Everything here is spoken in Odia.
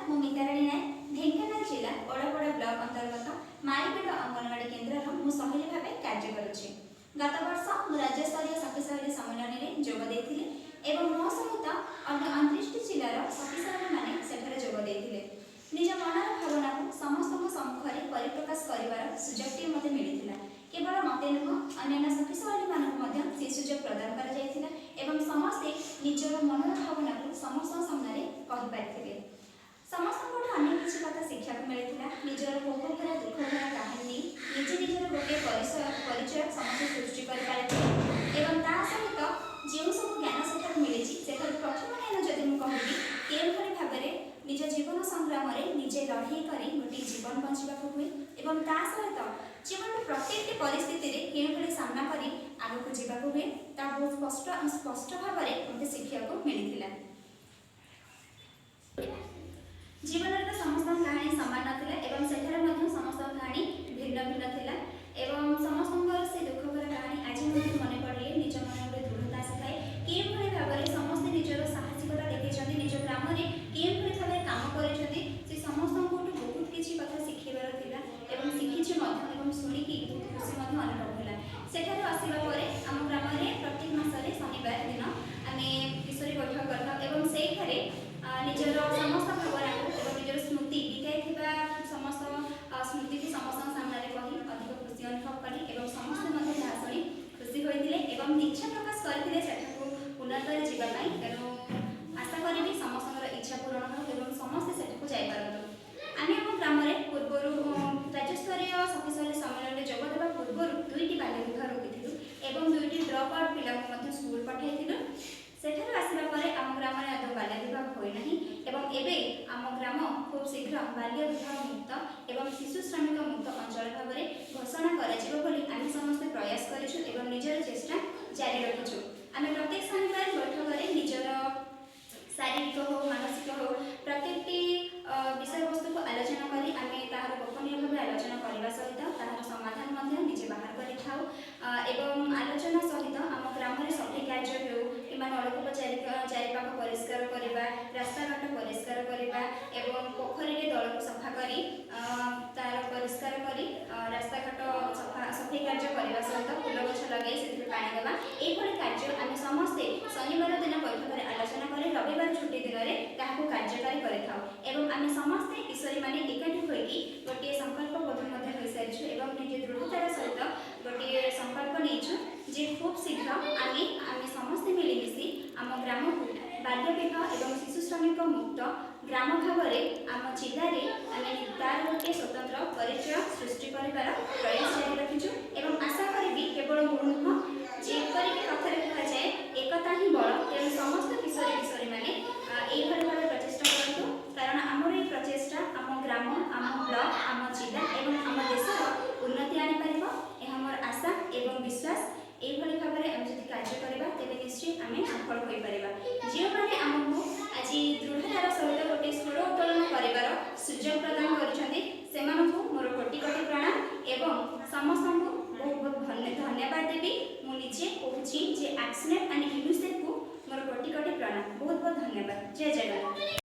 ମୁଁ ମିତାରାଣୀ ନାୟକ। ଢେଙ୍କାନାଳ ଜିଲ୍ଲା ଓଡ଼ପଡ଼ା ବ୍ଲକ ଅନ୍ତର୍ଗତ ମାଳିପେଟ ଅଙ୍ଗନବାଡ଼ି କେନ୍ଦ୍ରର ମୁଁ ସହେଲି ଭାବେ କାର୍ଯ୍ୟ କରୁଛି। ଗତ ବର୍ଷ ମୁଁ ରାଜ୍ୟସ୍ତରୀୟ ସଖୀ ସହେଲି ସମ୍ମିଳନୀରେ ଯୋଗ ଦେଇଥିଲି ଏବଂ ମୋ ସହିତ ଅନ୍ୟ 29ଟି ଜିଲ୍ଲାର ସଖୀ ସହେଲିମାନେ ସେଠାରେ ଯୋଗ ଦେଇଥିଲେ। ନିଜ ମନର ଭାବନାକୁ ସମସ୍ତଙ୍କ ସମ୍ମୁଖରେ ପରିପ୍ରକାଶ କରିବାର ସୁଯୋଗଟିଏ ମୋତେ ମିଳିଥିଲା। କେବଳ ମୋତେ ନୁହଁ, ଅନ୍ୟାନ୍ୟ ସଖୀ ସହେଲିମାନଙ୍କୁ ମଧ୍ୟ ସେହି ସୁଯୋଗ ପ୍ରଦାନ କରାଯାଇଥିଲା ଏବଂ ସମସ୍ତେ ନିଜର ମନର ଭାବନାକୁ ସମସ୍ତଙ୍କ ସାମ୍ନାରେ କହିପାରିଥିଲେ। ସମସ୍ତଙ୍କଠୁ ଅନେକ କିଛି କଥା ଶିଖିବାକୁ ମିଳିଥିଲା। ନିଜର କୋହ ଭରା, ଦୁଃଖ ଭରା କାହାଣୀ ନେଇ ନିଜେ ନିଜର ଗୋଟିଏ ପରିଚୟ ସମସ୍ତେ ସୃଷ୍ଟି କରିପାରିଥିଲେ ଏବଂ ତା ସହିତ ଯେଉଁ ସବୁ ଜ୍ଞାନ ସେଠାରୁ ମିଳିଛି, ସେଠାରୁ ପ୍ରଥମ ଜ୍ଞାନ ଯଦି ମୁଁ କହିବି, କେଉଁଭଳି ଭାବରେ ନିଜ ଜୀବନ ସଂଗ୍ରାମରେ ନିଜେ ଲଢ଼େଇ କରି ଗୋଟିଏ ଜୀବନ ବଞ୍ଚିବାକୁ ହୁଏ ଏବଂ ତା ସହିତ ଜୀବନର ପ୍ରତ୍ୟେକଟି ପରିସ୍ଥିତିରେ କେଉଁଭଳି ସାମ୍ନା କରି ଆଗକୁ ଯିବାକୁ ହୁଏ, ତାହା ବହୁତ ସ୍ପଷ୍ଟ ସ୍ପଷ୍ଟ ଭାବରେ ମୋତେ ଶିଖିବାକୁ ମିଳିଥିଲା। ଜୀବନରେ ତ ସମସ୍ତଙ୍କ କାହାଣୀ ସମାନ ନଥିଲା ଏବଂ ସେଠାରେ ମଧ୍ୟ ସମସ୍ତଙ୍କ କାହାଣୀ ଭିନ୍ନ ଭିନ୍ନ ଥିଲା ଏବଂ ସମସ୍ତଙ୍କର ସେ ଦୁଃଖ ଭରା କାହାଣୀ ଆଜି ମଧ୍ୟ ମନେ ପଡ଼ିଲେ ନିଜ ମନରେ ଗୋଟେ ଦୃଢ଼ତା ଆସିଥାଏ। କେଉଁଭଳି ଭାବରେ ସମସ୍ତେ ନିଜର ସାହସିକତା ଦେଖେଇଛନ୍ତି, ନିଜ ଗ୍ରାମରେ କେଉଁଭଳି ଭାବରେ କାମ କରିଛନ୍ତି, ସେ ସମସ୍ତଙ୍କଠୁ ବହୁତ କିଛି କଥା ଶିଖିବାର ଥିଲା ଏବଂ ଶିଖିଛି ମଧ୍ୟ ଏବଂ ଶୁଣିକି ବହୁତ ଖୁସି ମଧ୍ୟ ଅନୁଭବ ହେଲା। ସେଠାରୁ ଆସିବା ପରେ ଆମ ଗ୍ରାମରେ ପ୍ରତ୍ୟେକ ମାସରେ ଶନିବାର ଦିନ ଆମେ କିଶୋରୀ ବୈଠକ କରିଥାଉ ଏବଂ ସେଇଠାରେ ନିଜର ସମସ୍ତ ଭାବନାକୁ ଏବଂ ନିଜର ସ୍ମୃତି, ବିତାଇଥିବା ସମସ୍ତ ସ୍ମୃତିକୁ ସମସ୍ତଙ୍କ ସାମ୍ନାରେ କହି ଅଧିକ ଖୁସି ଅନୁଭବ କଲି ଏବଂ ସମସ୍ତେ ମଧ୍ୟ ତାହା ଶୁଣି ଖୁସି ହୋଇଥିଲେ ଏବଂ ଇଚ୍ଛା ପ୍ରକାଶ କରିଥିଲେ ସେଠାକୁ ପୁନର୍ବାର ଯିବା ପାଇଁ। ତେଣୁ ଆଶା କରିବି ସମସ୍ତଙ୍କର ଇଚ୍ଛା ପୂରଣ ହେଉ ଏବଂ ସମସ୍ତେ ସେଠାକୁ ଯାଇପାରନ୍ତୁ। ଆମେ ଆମ ଗ୍ରାମରେ ପୂର୍ବରୁ, ରାଜ୍ୟସ୍ତରୀୟ ସଖୀ ସହେଲି ସମ୍ମିଳନୀରେ ଯୋଗ ଦେବା ପୂର୍ବରୁ ଦୁଇଟି ବାଲ୍ୟ ବିବାହ ରୋକିଥିଲୁ ଏବଂ ଦୁଇଟି ଡ୍ରପ୍ ଆଉଟ୍ ପିଲାଙ୍କୁ ମଧ୍ୟ ସ୍କୁଲ ପଠାଇଥିଲୁ। ସେଠାରୁ ଆସିବା ପରେ ଆମ ଗ୍ରାମରେ ଆଦୌ ବାଲ୍ୟ ବିବାହ ହୋଇନାହିଁ ଏବଂ ଏବେ ଆମ ଗ୍ରାମ ଖୁବ୍ ଶୀଘ୍ର ବାଲ୍ୟ ବିବାହ ମୁକ୍ତ ଏବଂ ଶିଶୁ ଶ୍ରମିକ ମୁକ୍ତ ଅଞ୍ଚଳ ଭାବରେ ଘୋଷଣା କରାଯିବ ବୋଲି ଆମେ ସମସ୍ତେ ପ୍ରୟାସ କରିଛୁ ଏବଂ ନିଜର ଚେଷ୍ଟା ଜାରି ରଖିଛୁ। ଆମେ ପ୍ରତ୍ୟେକ ଶନିବାର ବୈଠକରେ ନିଜର ଶାରୀରିକ ହେଉ, ମାନସିକ ହେଉ, ପ୍ରତ୍ୟେକଟି ବିଷୟବସ୍ତୁକୁ ଆଲୋଚନା କରି ଆମେ ତାହାର ଗୋପନୀୟ ଭାବେ ଆଲୋଚନା କରିବା ସହିତ ତାହାର ସମାଧାନ ମଧ୍ୟ ନିଜେ ବାହାର କରିଥାଉ ଏବଂ ଆଲୋଚନା ସହିତ ଆମ ଗ୍ରାମରେ ସଫେଇ କାର୍ଯ୍ୟ ହେଉ କିମ୍ବା ନଳକୂପ ଚାରିପାଖ ପରିଷ୍କାର କରିବା, ରାସ୍ତାଘାଟ ପରିଷ୍କାର କରିବା ଏବଂ ପୋଖରୀରେ ଦଳକୁ ସଫା କରି ତାର ପରିଷ୍କାର କରି ରାସ୍ତାଘାଟ ସଫା ସଫେଇ କାର୍ଯ୍ୟ କରିବା ସହିତ ଫୁଲ ଗଛ ଲଗାଇ ସେଥିରେ ପାଣି ଦେବା, ଏଇଭଳି କାର୍ଯ୍ୟ ଆମେ ସମସ୍ତେ ଶନିବାର ଦିନ ବୈଠକରେ ଆଲୋଚନା କରି ରବିବାର ଛୁଟି ଦିନରେ ତାହାକୁ କାର୍ଯ୍ୟକାରୀ କରିଥାଉ। ଏବଂ ଆମେ ସମସ୍ତେ କିଶୋରୀମାନେ ଏକାଠି ହୋଇକି ଗୋଟିଏ ସଂକଳ୍ପବଦ୍ଧ ମଧ୍ୟ ହୋଇସାରିଛୁ ଏବଂ ନିଜେ ଦୃଢ଼ତାର ସହିତ ଗୋଟିଏ ସଂକଳ୍ପ ନେଇଛୁ ଯେ ଖୁବ୍ ଶୀଘ୍ର ଆମେ ସମସ୍ତେ ମିଳିମିଶି ଆମ ଗ୍ରାମକୁ ବାଲ୍ୟ ବିବାହ ଏବଂ ଶିଶୁ ଶ୍ରମିକ ମୁକ୍ତ ଗ୍ରାମ ଭାବରେ ଆମ ଜିଲ୍ଲାରେ ଆମେ ତାର ଗୋଟିଏ ସ୍ୱତନ୍ତ୍ର ପରିଚୟ ସୃଷ୍ଟି କରିବାର ପ୍ରୟାସ ଜାରି ରଖିଛୁ। ଏବଂ ଆଶା କରିବି, କେବଳ ମୁଁ ନୁହଁ, ଯେପରିକି କଥାରେ କୁହାଯାଏ, ଏକତା ହିଁ ବଳ। ତେଣୁ ସମସ୍ତ କିଶୋରୀ କିଶୋରୀମାନେ ଏଇଭଳି ଭାବେ ପ୍ରଚେଷ୍ଟା କରନ୍ତୁ, କାରଣ ଆମର ଏଇ ପ୍ରଚେଷ୍ଟା ଆମ ଗ୍ରାମ, ଆମ ବ୍ଲକ, ଆମ ଜିଲ୍ଲା ଏବଂ ଆମ ଦେଶର ଉନ୍ନତି ଆଣିପାରିବ, ଏହା ମୋର ଆଶା ଏବଂ ବିଶ୍ୱାସ। ଏଇଭଳି ଭାବରେ ଆମେ ଯଦି କାର୍ଯ୍ୟ କରିବା, ତେବେ ନିଶ୍ଚୟ ଆମେ ସଫଳ ହୋଇପାରିବା। ଯେଉଁମାନେ ଆମକୁ ଆଜି ଦୃଢ଼ତାର ସହିତ ଗୋଟିଏ ସ୍ୱର ଉତ୍ତୋଳନ କରିବାର ସୁଯୋଗ ପ୍ରଦାନ କରିଛନ୍ତି, ସେମାନଙ୍କୁ ମୋର କୋଟି କୋଟି ପ୍ରଣାମ ଏବଂ ସମସ୍ତଙ୍କୁ ବହୁତ ବହୁତ ଧନ୍ୟବାଦ ଦେବି। ମୁଁ ନିଜେ କହୁଛି ଯେ ଆକ୍ସନେଟ୍ ଆଣ୍ଡ ୟୁନିସେଫ୍କୁ ମୋର କୋଟି କୋଟି ପ୍ରଣାମ। ବହୁତ ବହୁତ ଧନ୍ୟବାଦ। ଜୟ ଜଗନ୍ନାଥ।